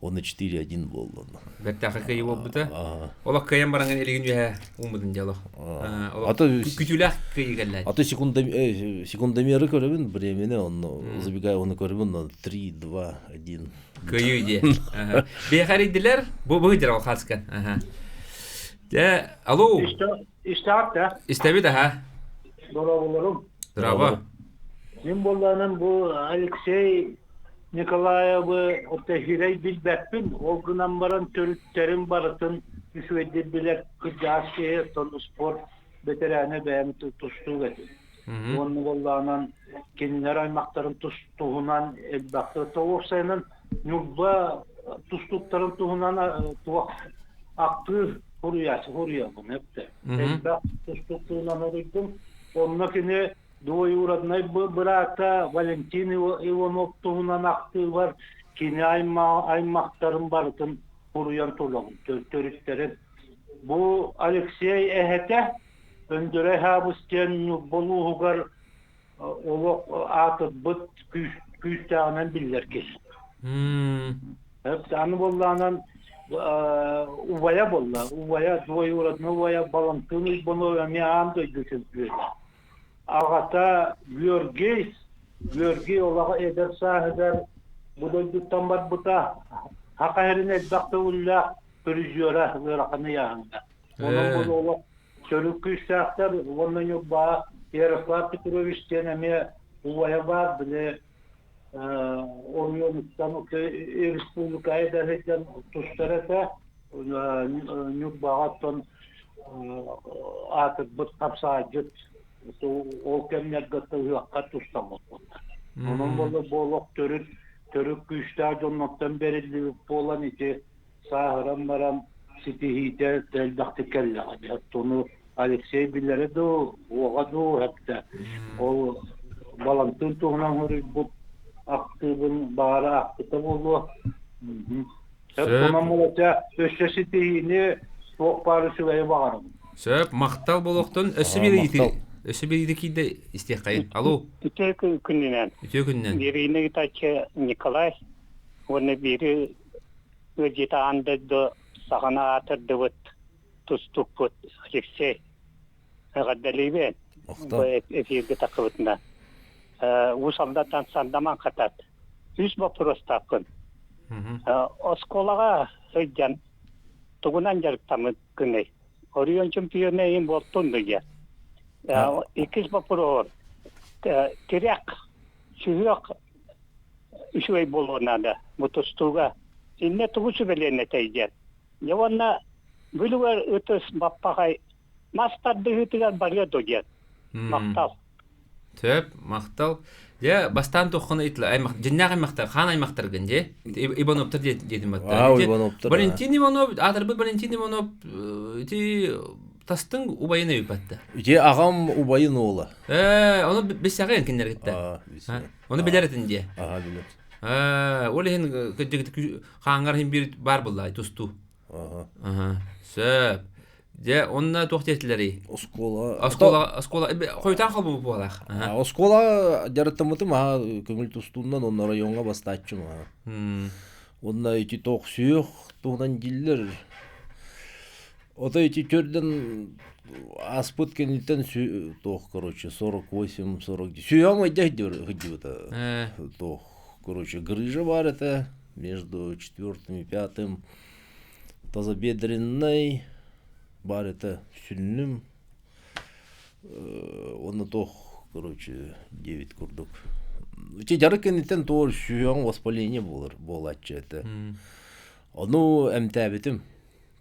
Уонна 4-1 буолла онно. Бэртээхэй кыайыы буолбута. Олох кыайан бараҥын илигин үөһэ ууммутун дьэ олох. Күтүүлээх кыайыы кэллэ. А то секундомеры көрөбүн, времени, онно забегаю, оны көрөбүн, но 3, 2, 1. Кыайыы дии. Бэйэхэрийдилэр, бу быһыдыр ол хаска. Дьэ, алло. Истаат да. Истэбит аха. Дорооболорум. Здраво. Мин буоллаанан бу Алексей Николаевы Тэһирэй билбэппин, ол гынан баран төрүттэрин барытын үчүгэйдик билэр кырдьаҕас киһи, оттон спорт бэтэрээнэ бэйэм тустуук этим. Уонна буоллаҕынан кинилэр аймахтарын туһунан элбэхтик уопсайынан Ньурба тустууктарын туһунан туох ахтыы суруйааччы суруйабын эптэ. Элбэх тустуук туһунан суруйдум. Онно кини Двоюроднай быраата Валентин Иванов туһунан ахтыыбар кини аймахтарын барытын суруйан турабын, төрүттэрин. Бу Алексей эһэтэ Өндөрөй Хаабыс диэн Ньурба улууһугар олох аатырбыт күүс күүстээҕинэн биллэр киһи. Аны буоллаҕынан убайа буолла. Убайа двоюродной убайа Балантыын Уйбанов эмиэ аан дойду чөмпүйүөнэ. Аҕата Георгий, Георгий олоҕо эдэр сааһыгар бу дойдуттан барбыта. Саха сирин элбэх төгүллээх призера ыарахан ыйааһыҥҥа. Онон бу олох төрүт күүстээхтэр уонна Ньурбаҕа Ярослав Петрович диэн эмиэ убайа баар, били оройуонуттан республика эдэр тустар этэ. Ньурбаҕа оттон аатырбыт хапсаайдьыт ол кэмнэргэ ыһыахха тустаммыппыт. Онон буолла бу олох төрүт төрүт күүстээх дьоннортон бэриллибит буолан ити сааһыран баран ситиһиитэ элбэхтик кэллэҕэ. Оттону Алексей билэрэ дуу, уоҕа дуу эптэ. Ол Балантыын туһунан суруйбут актыыбын баҕара аахпыта буолуо. Сөп, онон болотя өссө ситиһиини туох баар үчүгэйи баҕарабын. Сөп, махтал буолуохтун. Өссө биир ыйытыы, өссө биир ыйытыы киирдэ истиэххэйин. Алло. Үтүө күнүнэн. Үтүө күнүнэн. Биэриини ыытааччы Николай уонна биири ыалдьыта аан дойду саҕана аатырдыбыт тустукпут Алексей эҕэрдэлиибин. Бу эфиргэ тахсыбытына. Уус Алдантан Сандаман хатат. Үс боппуруостаахпын. Оскуолаҕа сылдьан тугунан дьарыктаммыккыный? Оройуон чемпиона иһин буолтун дуо? Иккис боппуруоһум. Тирэх, сүһүөх үчүгэй буолуон наада бу тустууга. Иннэ тугу сүбэлиэн этэй диэн. Дьэ уонна бүлүгэр ытыс баппаҕай мас тардыһыытыгар барыа дуо диэн. Махтал. Сөп, махтал. Дьэ, бастаан туоххун ыйытла аймах дьиннээх аймахтар, хаан аймахтаргын дьэ. Ивановтар диэтим батта. Аа, Ивановтар. Валентин Иванов, аатырбыт Валентин Иванов ити тастыҥ убайын өйбатта. Ити аҕам убайын уола. Ээ, ону билсэҕин кинилэргиттэ. Ону билэр этин дии. Аха, билэр. Ээ, ол иһин кырдьык хааңҥар иһин биир баар буолла тустуу. Аха. Сөп. Дьэ, онно туох диэтилэрий? Оскуола. Оскуола, оскуола, хойутаан холбуу буолаах. Оскуола дьарыктаммытым аха көҥүл тустуунан онно райоҥҥа бастааччым аха. Онно ити тоох сүөх туһунан дииллэр. Ото ити төрдөн ааспыт кэнниттэн туох короче 48 40 сүһүөм ыйда сылдьыбыта. Туох короче грыжа бар этэ между четвертым и пятым тазобедренный бар этэ сүннүм уонна туох короче диэбит курдук. Ити дьарык кэнниттэн туор сүһүөҕүҥ воспаление буолар буолааччы этэ. Ону эмтээбитим.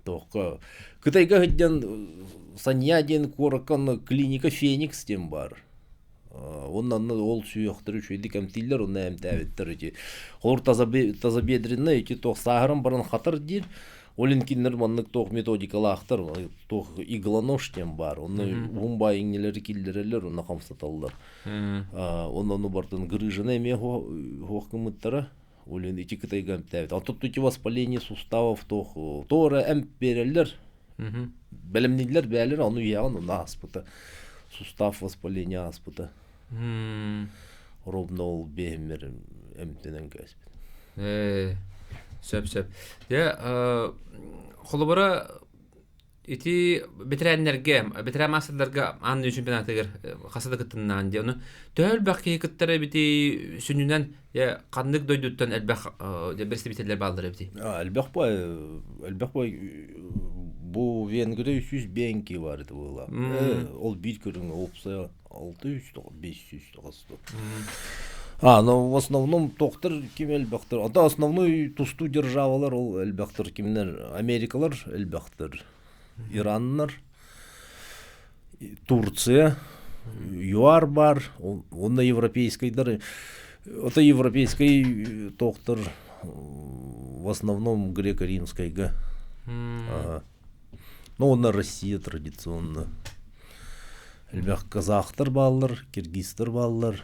Туохха Кытайга сылдьан Санья диэн куоракка онно клиника Феникс диэн баар. Уонна онно ол сүһүөхтэрэ үчүгэйдик эмтииллэр, онно эмтээбиттэр ити. Холобур тазобедренный ити туох сааһыран баран хатар диир. Ол иһин кинилэр маннык туох методикалаахтар, туох иглонож диэн баар. Онно уһун баай иҥнэлэри киллэрэллэр, онно хамсаталлар. Онно ону бартын грыжаны эмиэ хуох гыммыттара. Ол иһин ити Кытайга эмтээбит. Оттон ити воспаление суставов туох туора эмп биэрэллэр. Бэлэмнииллэр бээлэр ону үйэҕин онно ааспыта. Сустав воспаление ааспыта. Ровно ол биэһиммэр эмтэнэн кээспит. Сөп сөп. Дьэ, холобура Ити бэтэрээннэргэ, бэтэрээн маастардарга аан дойду чемпионатыгар хаса да кыттыннаҕын дии. Ону төһө элбэх киһи кыттар эбитий сүнньүнэн дьэ ханнык дойдуттан элбэх бэрэстэбиитэллэр бааллар эбитий? Элбэх бай, элбэх бай бу Венгрия 305 киһи баар этэ буолла. Ол биир көрүҥэ уопсайа 600 500 тоҕус А, ну в основном тохтор ким элбэхтэр. Ото основной тустуу державалар ол элбэхтэр кимнэр Америкалар элбэхтэр. Ираннар, Турция, ЮАР бар, онно европейскайдар ото европейскай тохтор в основном греко-римскайга. Ага. Ну, онно Россия традиционно. Элбэх казахтар бааллар, киргизтэр бааллар.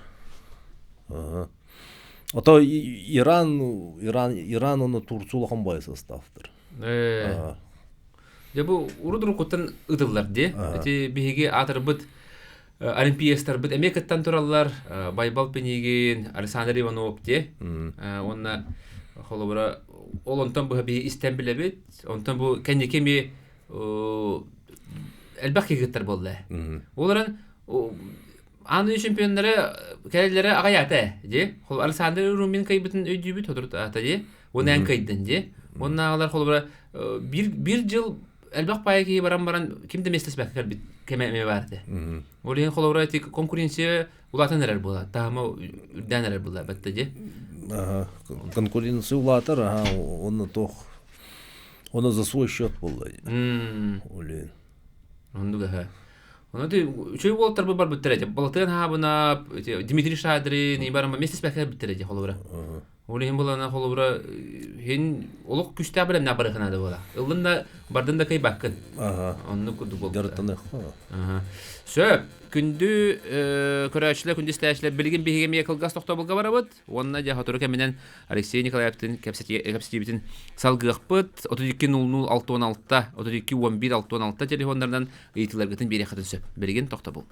Ото Иран, Иран, Иран уонна Турция улахан баай составтар. Дьэ бу урут уруккуттан ытыллар дии. Ити биһиги аатырбыт Олимпиецтарбыт эмиэ кыттан тураллар. Байбал Пинигин, Александр Иванов те. Уонна холобура ол онтон быһа биһи истэн билэбит. Онтон бу кэнники эмиэ элбэх киһи кыттар буолла. Олорон аан дойду чемпионнара кэлэллэрэ аҕыйаата дии. Александр Румин кыайбытын өйдүүбүт сотору дии. Уонна эн кыайдын дии. Уонна аҕалар холобура биир биир дьыл элбэх паайа киһи баран баран ким да миэстэспэккэ кэлбит кэмэ эмиэ баар этэ. Ол иһин холобура ити конкуренция улаатан эрэр буолар, таһыма үрдээн эрэр буолар бэтте дии. Конкуренция улаатар, аха, онно туох Оны за свой счет буолла. Олин. Оннук аха. Ону ти үчүгэй уолаттар бу барбыттар этэ. Балатыан Хаабына, Дмитрий Шадрин, баран вместе спэхэ биттэр этэ холобура. Ол иһин булана холобура хин олох күстээх бэлэмнээх барыхына да буола. Ыллын да бардын да кыйбаккын. Оннук курдук буолбута. Дьарыктаныахха. Сөп. Күндү көрөөччүлэр, күндү истээччилэр, билигин биһиги эмиэ кылгас тохтобулга барабыт. Уонна дьэ сотору кэминэн Алексей Николаевтын кэпсэтиибитин салгыахпыт. 32 00 66 32 11 66 телефоннарынан ыйытыыларгытын биэриэххитин сөп. Билигин тохтобул.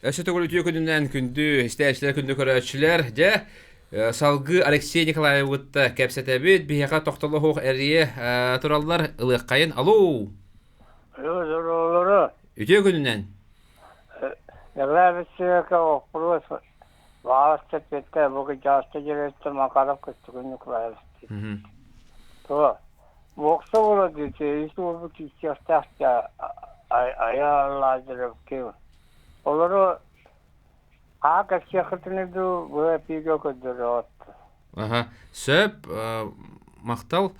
Өссө төгүл үтүө күнүнэн күндү истээччилэр, күндү көрөөччүлэр. Дьэ, салгыы Алексей Николаевытта кэпсэтэбит. Биһиэхэ тохтоло суох эрийэ тураллар. Ылыаххайын. Алло! Алло, Үтүө күнүнэн. Николаевичка вопрос Баҕаста петте бу кычааста директор Макаров Костюкин Николаевич. То бокса була дите ис уолбут киирсиэхтээх айа Лазаревки. Олору аа кэпсиэххитинэ дуу бу эпиигэ көрдөрөҕүт. Аха, сөп, махтал.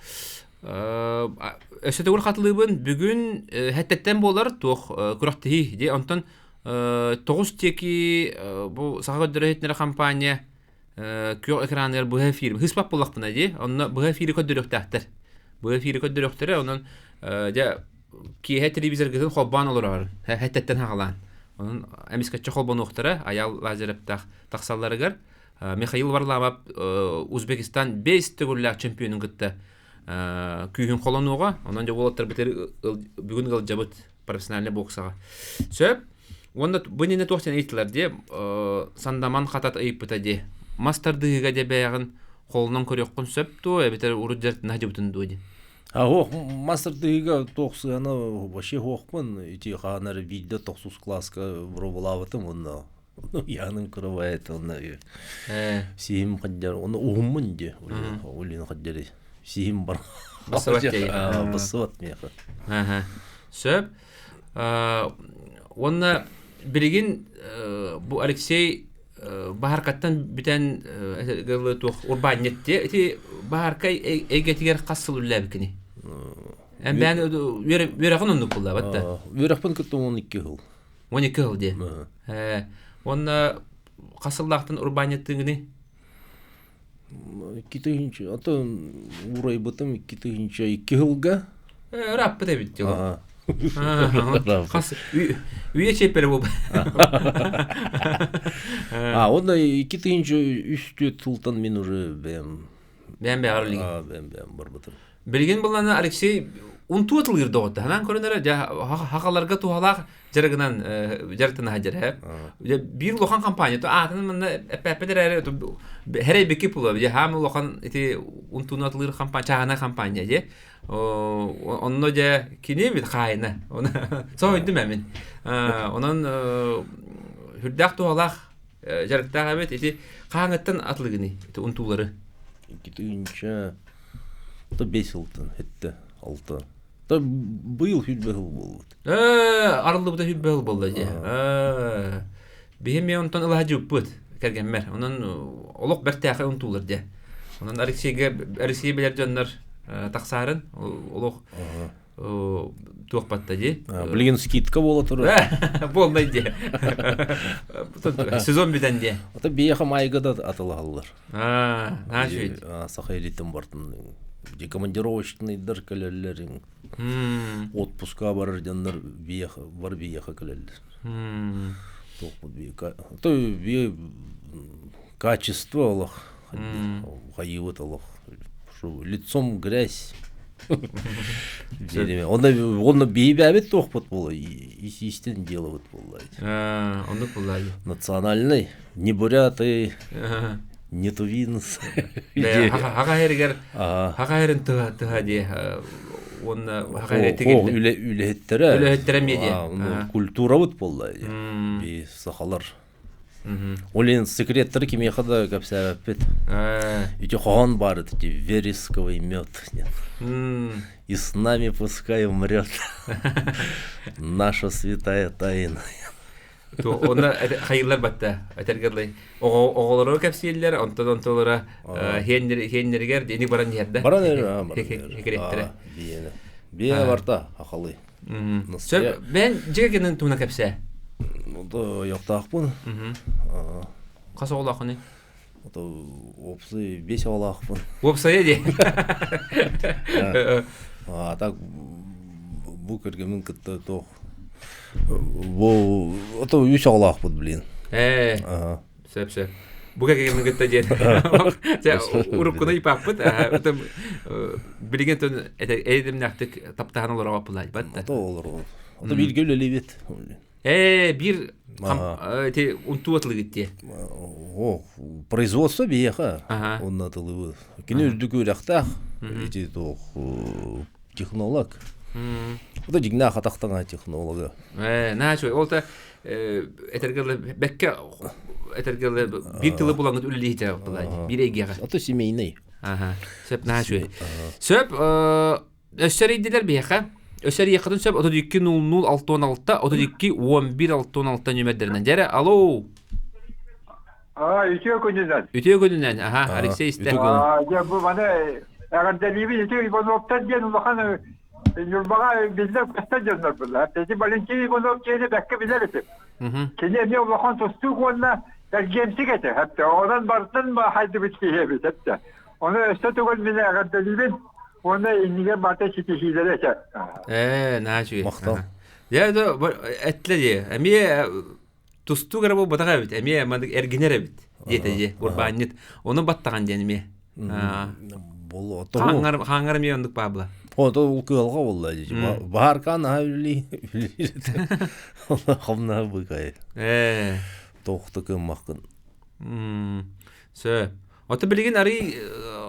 Өссө төгүл хатылыыбын бүгүн хэттеттен буолар туох күрэхтэһии дии онтон тоҕус диэки бу саха көрдөрө иһитиннэрэр компания күөх экраныгар быһа эфир хыспат буоллахпына дии онно быһа эфири көрдөрүөхтээхтэр быһа эфири көрдөрүөхтэрэ онон дьэ киэһэ телевизоргытын холбоон олорор хэттеттен хаҕалаан онон эмискэччи холбонуохтара Айаал Лазаревтаах тахсалларыгар Михаил Варламов Узбекистан бэс төгүллээх чемпионун кытта күүһүн холонуоҕа. Онон дьэ уолаттарбыт бүгүн ыалдьабыт профессиональный боксаҕа. Сөп. Уонна бу иннинэ туох диэн ыйыттылар дии Сандаман хатат ыйыппыта дии. Мас тардыһыыга дьэ бэйэҕин холунан көрүөххүн сөп дуо эбэтэр урут дьарыктана сылдьыбытын дуо дии. А ох мас тардыһыыга туох сыана вообще хоохпун ити хаанар биирдэ тохсус класска боробулаабытым уонна Яным кырабайт онно сиһим хаддьар оны уһуммун ди улин хаддьари сиһим бар бассыбат миэхэ Сөп. Уонна билигин бу Алексей Баһаркаттан бүтэн туох урбаанньыт ити Баһаркай эйгэтигэр хас сыл үллээбиккиний? Эн бэйэн үөрэҕин оннук буллаабат да? Үөрэхпин кытта 12 сыл. 12 сыл диэн. Уонна хас сыллаахтан урбаанньыттыыгыный? 2 тыһыынча, ото уурайбытым 2 тыһыынча 2 сылга. Ырааппыт эбит дьыл. Хас үйэ чиэппэрэ буолбут. А, онно 2 тыһыынча 3-4 сылтан мин уже бэйэм Бэйэм бэйэҕэр илигин. Бэйэм бэйэм барбытым. Билигин буллана Алексей унтуу тылыыр доҕотто. Ханан көрөн эрэ дьэ хахаларга туһалаах дьарыгынан дьарыктана сылдьар ээ. Биир улахан компания то аатын манна эппэппит эрээри хэрэй була дьэ хаам улахан ити унтууну атылыыр компания чааһынай компания дьэ. Онно дьэ кини бит хаайына. Соһуйдум эмин. Онон хүрдээх туһалаах дьарыктаах эбит ити хааҥыттан атылыгыный ити унтуулары. 2 тыһыынча то 5 сылтан этте алты. То быйыл хүлбэ сыл буолбут. Арыллыбыта хүлбэ сыл буолла дии. Биһи эмиэ онтон ылаһа дьыппыт кэргэммэр. Онон олох бэртээхэй унтуулар дии. Онон Алексейга Алексей билэр дьоннор тахсаарын олох туох батта дии. Билигин скидка буола турар. Буолмай дии. Сезон бүтэн дии. Ата биэхэ майга да атылаһаллар. Аа, наша Саха элитин бартын командировочныйдар кэлэллэр отпуска барар дьоннор биэхэ бар биэхэ кэлэллэр. То бие качество олох. Хайыбыт олох. Лицом грязь. Онно онно биибээбит туохпут буолла, истин делобут буолла. Оннук буолла. Национальный, не буряты, не тувинцы. Хаха хэригэр хаха хэрин тыha тыha дии уонна хаха хэрэтигэр үлэһиттэрэ үлэһиттэрэ медиа культурабыт буолла би сахалар. Ол иһин секреттары кимиэхэ да кэпсээбэппит. Ити хоһоон баар ити вересковый мед. И с нами пускай умрет наша святая тайна. Онно хайыллар батта этэргэллэй оҕолоро кэпсииллэр онтон онтолоро хиэннэригэр ини баран иһэрдэ баран эрэ биэнэ биэнэ барта ахалы Сөп бэн дьиэ кэнэн туна кэпсээ ойохтоохпун хас оҕолооххуный уопсай бес оҕолоохпун уопсайа дии а так бу кэргэмин кытта туох бу ото үс оҕолоохпут блин ээ сөп сөп бу кэргэмин кытта диэн уруккуну ипаппыт билигин тон эйдемнээхтик таптаһан олороҕоппулай бат ото олору ото бииргэ үлэлиибит Ээ, биир ити унтуу атылыгыт дии. О, производство биһиэхэ онно атылыбыт. Кини үрдүк үөрэхтээх, ити туох технолог. Это дьиҥнээх атахтаҥа технолога. Ээ, наачой, ол та этэргэ бэккэ этэргэ биир тылы булаҥыт үлэлиһитэ былай, биир эйгэҕэ. Ото семейный. Аха, сөп наачой. Сөп, Өссө эрийдилэр биһиэхэ. Өссө эрийиэххитин сөп 32 00 66 32 11 66 нүмердэринэн. Дьэрэ, алло. Аа, үтүө күнүнэн. Үтүө күнүнэн, аха, Алексей истэ. Аа, дьэ бу маны эҕэрдэлиибин ити Ивановтар диэн улахан Ньурбаҕа биллэр көстөр дьоннор булла. Ити Валентин Иванов диэни бэккэ билэр этим. Кини эмиэ улахан тустуук уонна эргиэмсик этэ. Хэптэ. Онон бартын хайдыбыт киһи эбит. Хэптэ. Ону өссө тугун мин эҕэрдэлиибин уонна иннигэр барыта ситиһиилэри этэ. Ээ, наһаа үчүгэй. Махтал. Дьэ, эттилэ дии. Эмиэ тустуук эрэ буолбатах эбит. Эмиэ маннык эргинэр эбит диэтэ дии урбаанньыт. Ону баттаҕан диэн эмиэ. Болу Хааңар хааңар эмиэ оннук баабыла. Ото ол кыалга болла дии. Бааркаан аха үлли хомна быкай. Ээ. Тоохто кыммаккын. Сөп. Ото билигин арый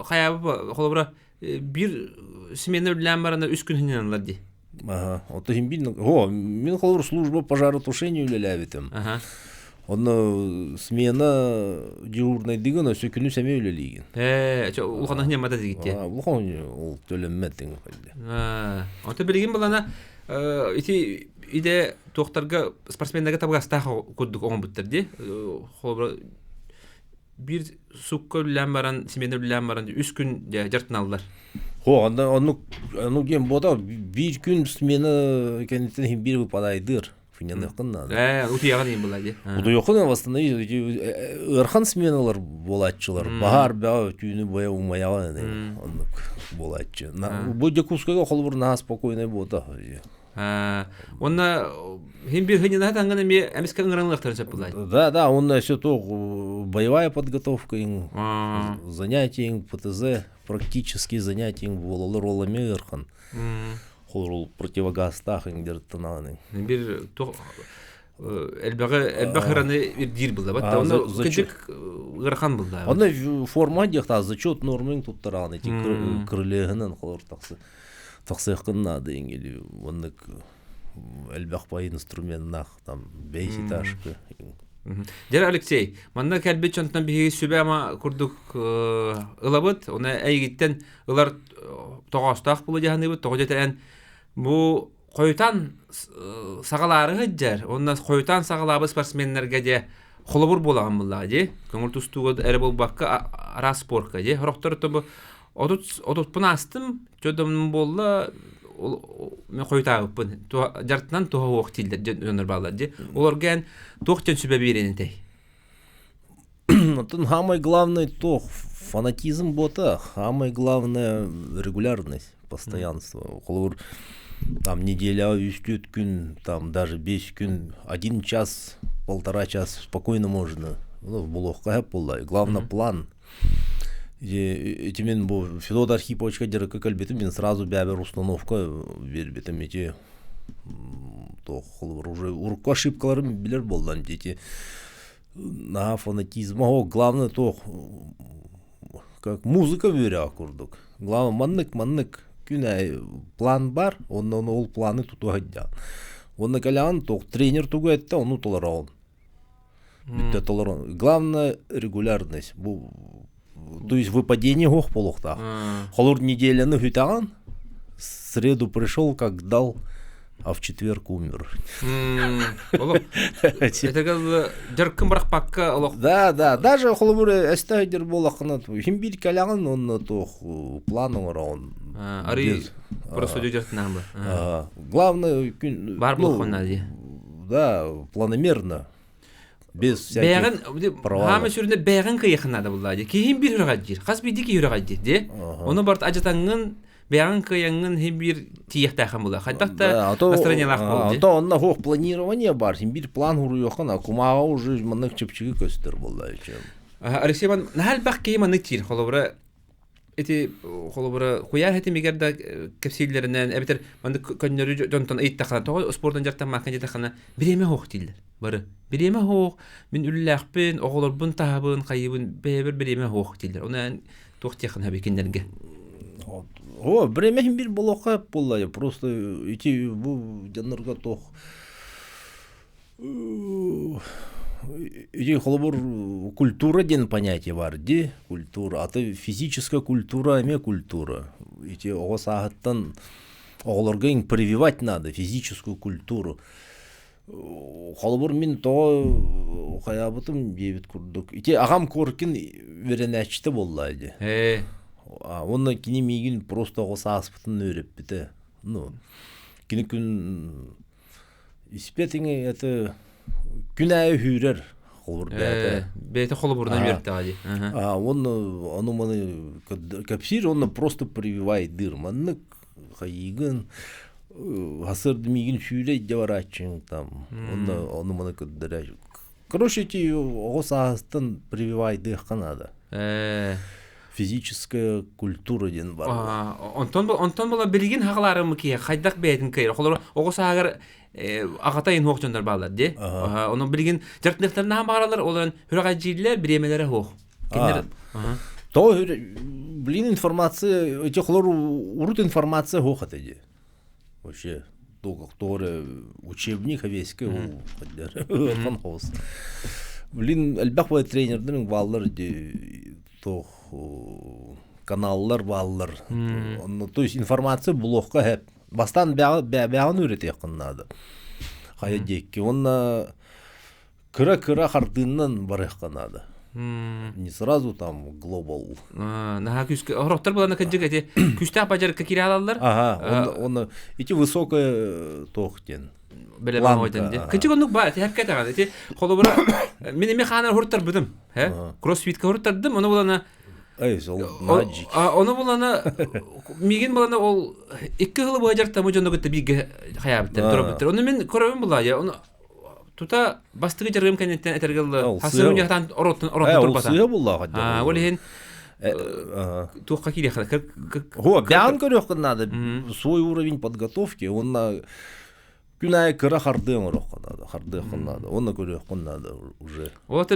хайаабы холобура биир смена үлэлээн баран үс күн хиннанылар дии. Ага. Ото хин бин о, мин холобур служба пожаротушения үлэлээбитим. Ага. Онно смена дежурнайдыгын өссө күнү сэмэ үлэлиигин. Ээ, чо улахан хиннаммата дигитте. Улахан ол төлөммөт дин Ото билигин булана ити иде туохтарга спортсменнарга табыгастаах курдук оҥорбуттар дии. Холобура биир сукка үлэлээн баран, смена үлэлээн баран үс күн дьартыналлар. Хо, анда оннук оннук диэн буота биир күн смена кэнниттэн иһин биир выпадайдыр. Финянныаххын наада. Ээ, утуйаҕын иһин була дии. Утуйаххын восстановить ыархан сменалар буолааччылар. Баһаар бөҕө түүнү бойа умайаҕын оннук буолааччы. Бу Дьокуускайга холобур наһаа спокойный буота. Уонна хин бир хыньынаһа танган эмиэ эмискэ ыҥыраныахтарын сөп булай. Да, да, онно все то боевая подготовка, занятия ПТЗ, практические занятия буолалар ол эмиэ ыархан. Холорул противогазтаах иҥдер тынааны. Бир туох элбэҕи элбэх ыраны ирдиир булла. Бат онно кыдык ыарахан булла. Онно форма диэхта зачет нормын туттарааны ити крылеһынан холор тахсы. Тахсыаххын наада иҥили оннук элбэх бай инструменнаах там бэйс этажка. Дьэ, Алексей, манна кэлбит дьонтон биһиги сүбэ-ама курдук ылабыт, оны эйигиттэн ылар тоҕоостоох буолуо дьаһаныыбыт, тоҕо дьэтэ эн бу хойутаан саҕалаары сылдьар, уонна хойутаан саҕалаабыт спортсменнарга дьэ холобур буолаҕын буллаҕа дии, көҥүл тустууга эрэ буолбакка араас спорка дии, сорохтор бу отутпун аастым, чөдөм буолла, мен хойутаабыппын, дьартынан туһа уох дииллэр дьоннор бааллар дии. Олорго эн туох дьон сүбэ биэрэн этэй? Оттон самое главное то фанатизм бота, самое главное регулярность, постоянство. Холобур, там неделя үстүт күн, там даже бес күн, один час, полтора час спокойно можно. Ну, булуохха буолла. Главное план. Ити мен бу Федот Архиповичка дьарыкка кэлбитим, мин сразу бэбэр установка биэрбитим. Ити туох уже урукку ошибкаларым билэр буоллам ити наһаа фанатизма о главное туох как музыка үөрэх курдук. Главное маннык маннык күн аайы план бар, онно ол планы тутуһа сылдьаҕын. Уонна кэлэҕин туох тренер тугу эттэ ону толороҕун. Бүттэ толорон. Главное регулярность. Бу то есть выпадение ох буолуохтаах. Холур неделяны хүтэҕин, среду пришел, как дал, а в четверг умер. Это дьаркын бырахпакка олох. Да, да, даже холобур эстэ буолаххына хим биир кэлэҕин онно туох план оҥороҕун. Арый просто дьарктынаан ба. Главное күн бар буолуоххун дии. Да, планомерно. Без всяких провалов. Хаама сүрүнэ бэйэҕин кыйахын наада буллаа дии. Киһин биир үрэҕэддиир. Хас биирдии киһи үрэҕэддиир дии. Ону барт ажатаҥҥын бэйэҕин кыайаҥҥын хин биир тиийэхтээхин була. Хайдах да настроениялаах буол дии. А то онно хуох планирование бар. Хин биир план хуруйуоххун, а кумааҕа уже маннык чэпчэки көстөр буолла. Алексей Иван, наһаа элбэх киһи маннык тиир. Холобура, ити холобура куйаар хитимигэр да кэпсииллэринэн эбэтэр маннык көннөрү дьонтон ыйыттаххына тоҕо спортан дьарыктаммаккын диэтэххинэ бириэмэ суох дииллэр бары бириэмэ суох мин үлэлээхпин оҕолорбун таһабын хайыыбын бэйэбэр бириэмэ суох дииллэр ону эн туох диэххин сөбүй кинилэргэ О, время иһин биир буолуохха буолла просто ити бу дьоннорго туох Ити холобур культура диэн понятие бар дии культура аты физическая культура эмиэ культура ити оҕо сааһыттан оҕолорго прививать надо физическую культуру холобур мин тоҕо хайаабытым диэбит курдук ити аҕам Коркин үөрэнээччитэ буолла ди уонна кини миигин просто оҕо сааспытын үөрэппитэ ну кини күн Испэтиҥи это күн аайы үүрэр холобур бэйэтэ. Бэйэтэ холобурунан үөртэҕэ дии. А он ону маны кэпсиир онно просто прививайдыыр маннык хайыыгын хасырды миигин сүүрэй дьэ барааччыҥ там онно ону маны көрдөрө короче эти оҕо сааһыттан прививайдыахха наада физическая культура диэн бар. Онтон онтон була билигин хагалаарымы киһи хайдах бэйэтин кыайар. Холор оҕо сааһыгар аҕата ин хуох дьоннор бааллар дии. Ону билигин дьарыктыахтарына бааралар, олорон хүрэх бириэмэлэрэ хуох. Кинилэр То блин информация эти холор урут информация хуох это дии. Вообще тоҕо учебник овеська ол хаос. Блин элбэх тренердин бааллар ди туох каналлар бааллар. Онно то есть информация булуохха хэп. Бастаан бэҕин үөрэтиэххин наада. Хайа диэкки. Уонна кыра-кыра хардыыннан барыахха наада. Не сразу там глобал. Наһаа күүскэ орохтор булана кыдьык эти күүстээх бадьарыкка киирэ алаллар. Ага, он ити высокая туох диэн. Бэлэмэн ди. Кыдьык оннук ба, тэһэпкэ таҕан. Ити холобура мин эми хаанар хуруттарбытым. Хэ? Кроссфитка хуруттардым, ону булана Эй, сол наджик. Ону булана мигин булана ол икки хылы быһа дьарыктаммыт дьону кытта бииргэ хайаабыттар, турабыттар. Ону мин көрөбүн була, я ону тута бастыгы дьарыгым кэнниттэн этэргэ дылы хасыһым дьахтан ороттун ороттун турбата. Сыа буллаах. Ол иһин туохха киириэххэ Хо, бэҕин көрүөххүн наада. Свой уровень подготовки, уонна күн аайы кыра хардыы оҥоруохха наада, хардыаххын наада, уонна көрүөххүн наада уже. Вот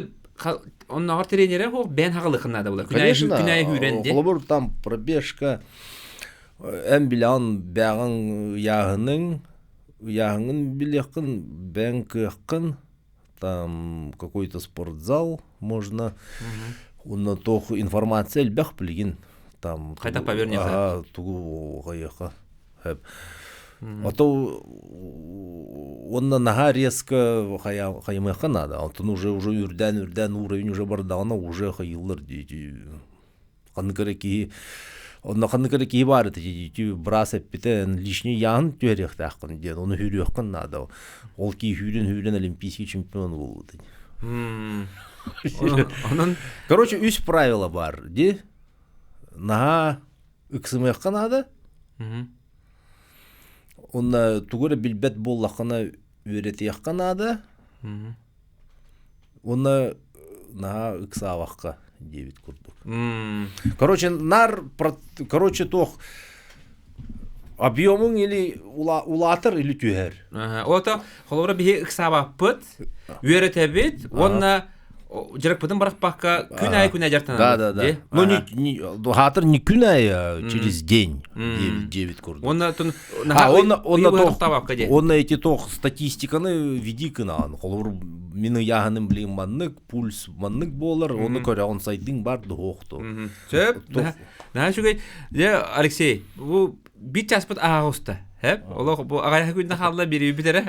оннооҕор тренерэ хуох бэйэн хаҕалыаххын наада була. Күн аайы хүүрэн ди. Холобур там пробежка эн билэҕин бэҕин ыйааһының ыйааһыҥын билиэххин бэйэҥ кыаххын там какой-то спортзал можно уонна туох информация элбэх билигин там хайдах повернеха тугу хайыаха а то уонна наһаа резко хайымыахха наада онтон уже уже үрдээн үрдээн уровень уже бардаҕына уже хайыыллар дии ханнык эрэ киһи онно ханнык эрэ киһи баар этэ быраас эппитэ лишний яһын түһэриэхтээххин диэн ону үүрүөххүн наада ол киһи үүрэн үүрэн олимпийский чемпион буолбут онон короче үс правило бар ди наһаа ыксымыахха наада онно тугу эрэ билбэт буоллаххына үөрэтиэххэ наада уонна наһаа ыксаабакка. диэбит курдук. Короче, нар, короче, туох объемуң или улаатар или түһэр. Ото холобура биһи ыксаабаппыт, үөрэтэбит уонна дьарыкпытын барахпакка күн аайы күн аайы дьарыктанабыт. Да, да, да. Ну, не, не, хаатыр не күн аайы, через день, 9 курдук. Онна А, онна, онна тох, онна эти тох статистиканы веди кынаан. Холобур, мин ыйааһыным блин маннык, пульс маннык буолар, оны көрөҕүн сайдыҥ бар дуһуохту. Сөп. Наһаа үчүгэй. Дьэ, Алексей, бу бит часпыт ааҕыста. Хэп, олох бу аҕайах күннэ хаалла бириибит эрэ.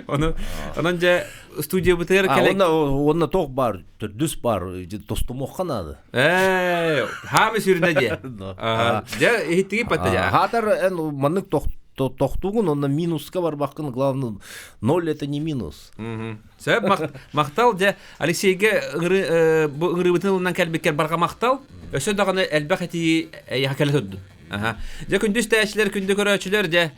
Ону онон дьэ студиябытыгар кэлэ Онна онна тох бар, төрдүс бар, тостумуохха наада. Ээ, хаамы сүрүнэ диэ. Дьэ, иһиттиги патта дьэ. Хаатар эн маннык тохтугун, онно минуска барбаккын, главное, ноль это не минус. Сөп, махтал дьэ Алексейгэ бу ыҥырыыбытын ылынан кэлбиккэр барҕа махтал. Өссө даҕаны элбэх этии эйиэхэ кэлэ турдун. Дьэ күндү истээччилэр, күндү көрөөччүлэр, дьэ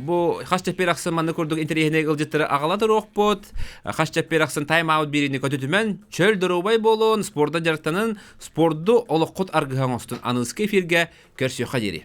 бу хас чэппиэр ахсын маннык курдук интэриэһинэй ыалдьыттары аҕала туруохпут. Хас чэппиэр ахсын тайм-аут биэриини көтүтүмэн, чөл доруобай буолун, спорда дьарыктанын, спорду олоххут аргыһа оҥостун. Аныгыскы эфиргэ көрсүөххэ диэри.